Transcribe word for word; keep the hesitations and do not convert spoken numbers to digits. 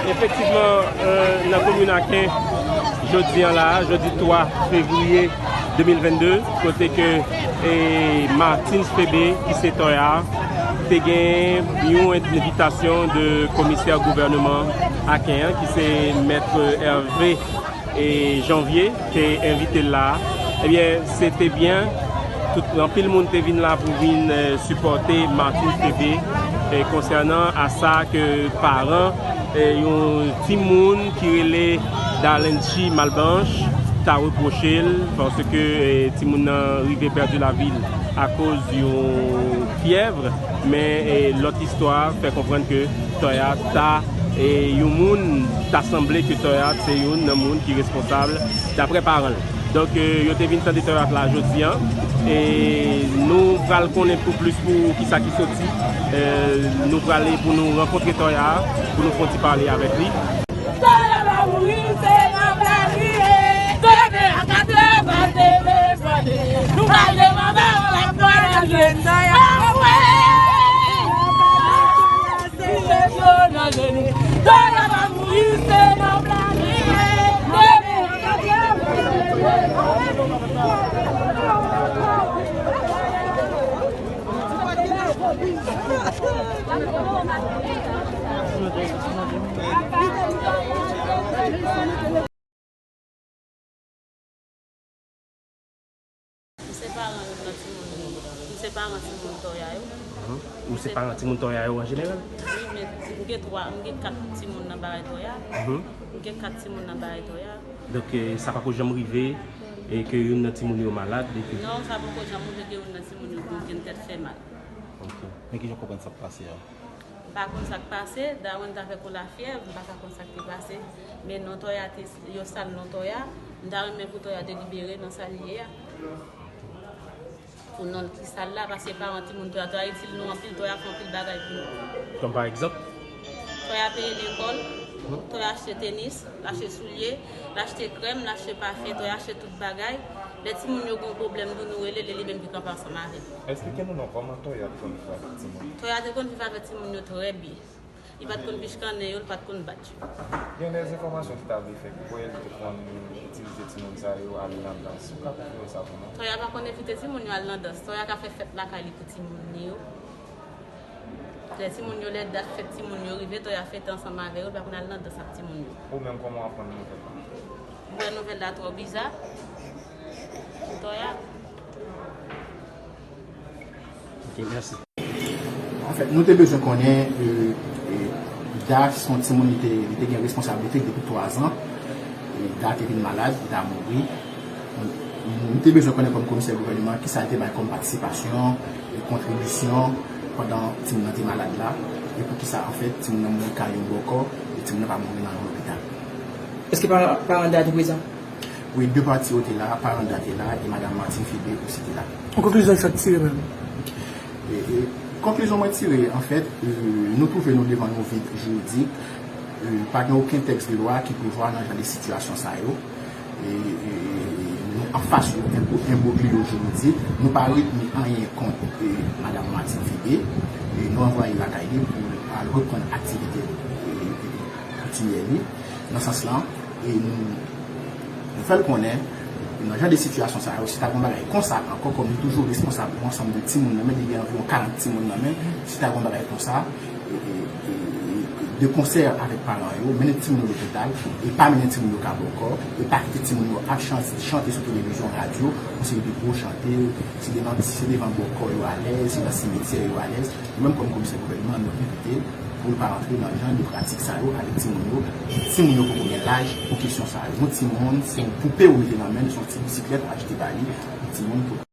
Efektivman, euh, nan komin Aken, jodi an la, jodi twa fevriye de mil vennde, kote ke, e, Martins Febe, ki se Toya, te gen yon envitasyon de komisè gouvènman Aken an, ki se Mèt Hervé e Janvier te envite l la. Ebyen, se te byen. Tout, anpil moun te vin la pou vin, eh, sipòte Martins Febe, eh, konsènan a sa ke paran, eh, yon timoun ki rele Darlenchi Malbanche ta repwoche l, paske, eh, timoun nan rive pèdi lavi l akoz yon fyèv, men, eh, lòt istwa fè konprann ke Toya ta, e, yon moun, ta sanble ke Toya se youn nan moun ki responsab, daprè paran l. Donk, e, yo te vin tande Toya la jodi an, e nou pral konnen pou plis pou kisa ki soti. E, nou prale pou nou rankontre Toya, pou nou fè yon ti pale avèk li. Toya pa mouri, se nan planiye. Demen a katrè, pa telefone. Nou pral demande yon lòt mwen nan jwenn Toya. M se paran youn nan timoun, m se paran timoun Toya yo. Mhm. Ou se paran timoun Toya yo an jeneral? Wi, men m gen twa, m gen kat timoun nan bagay Toya. Mhm. M gen kat timoun nan bagay Toya. Donk, eh, sa pako janm rive, e ke youn nan timoun yo malad, e ke... Non, sa pako janm rive ke youn nan timoun yo gen tèt fè mal. Ok. Men kijan w konprann sa k pase a? M pa konn sa k pase, Darwin ta fèk yon lafyèv, m pa ka konn sa k te pase. Men non Toya te, yo sal non Toya. M ta renmen pou Toya te libere nan sa l ye a. Pou non l ki sal la, paske paran timoun Toya, Toya itil nou anpil, Toya fè anpil bagay pou nou. Kòm pa egzanp? Toya peye lekòl, hmm, Toya achte tenis, l achte soulye, l achte krèm, l achte pafen, Toya achte tout bagay. Lè timoun yo gen yon pwoblèm, nou, nou rele l, e li menm ki kanpe ansanm avè nou. Esplike nou non, kòman Toya te konn viv avèk timoun? Toya te konn viv avèk timoun yo trè byen. Li pa t konn pichkannen yo, li pa t konn bat yo. Gen de enfòmasyon ki ta vle fè kwè li te konn itilize timoun sa yo al nan dans. Ou ka konfime sa pou nou? Toya pa konn envite timoun yo al nan dans. Toya ka fè fèt lakay li pou timoun li yo. Lè timoun yo, lè dat fèt timoun yo rive, Toya fete ansanm avè yo, li pa konn al nan dans ak timoun yo. Ou menm, kòman w aprann nouvèl la? M wè nouvèl la twò biza. Toya. Ok, mèsi. Anfèt, nou te bezwen konnen, e, e, Da se yon timoun, li te, li te gen responsablite depi twazan. E, Da te vin malad, Da mouri. Nou, nou te bezwen konnen kòm komisè gouvènman, kisa li te bay kòm patisipasyon e kontribisyon pandan timoun nan te malad la, e poukisa, anfèt, timoun nan mouri kay yon bòkò, e timoun nan pa mouri nan yon lopital. Èske pa-, paran Da te prezan? Wi, de pati yo te la, paran Da te la, e madanm Martine Phébé osi te la. Yon konklizyon ki sot tire menm? E, e, konklizyon mwen tire, anfèt, e, nou twouve nou devan yon vid jiridik. E, pa gen okenn tèks de lwa ki prevwa nan jan de sitiyasyon sa yo. E, e, e, nou anfas yon enbo-, enbroglyo jiridik. Nou pa retni anyen kont, e, madanm Martine Phébé. E, nou ranvwaye l lakay li pou l al reprann aktivite, e, e, koutimyè li. Nan sans lan, e nou, nou fè l konnen, nan jan de sitiyasyon sa yo, si ta gen yon bagay konsa ankò, kòm li toujou responsab yon ansanm de timoun nan men, li gen anviwon karant timoun nan men, si ta gen yon bagay konsa, e, e, e, e, de konsè avèk paran yo, mennen timoun yo lopital, e pa mennen timoun yo kay bòkò, e pa kite timoun yo ap chan-, chante sou televizyon, radyo, yon seri de gwo chante, si devan, si se devan bòkò yo alèz, si nan simetyè yo alèz, nou menm kòm komisè gouvènman, nou envite l pou l pa rantre nan jan de pratik sa yo avèk timoun yo. Timoun yo poko gen laj pou kesyon sa yo. Yon timoun, se yon poupe ou mete nan men l, se yon ti bisiklèt ou achte ba li, yon timoun pou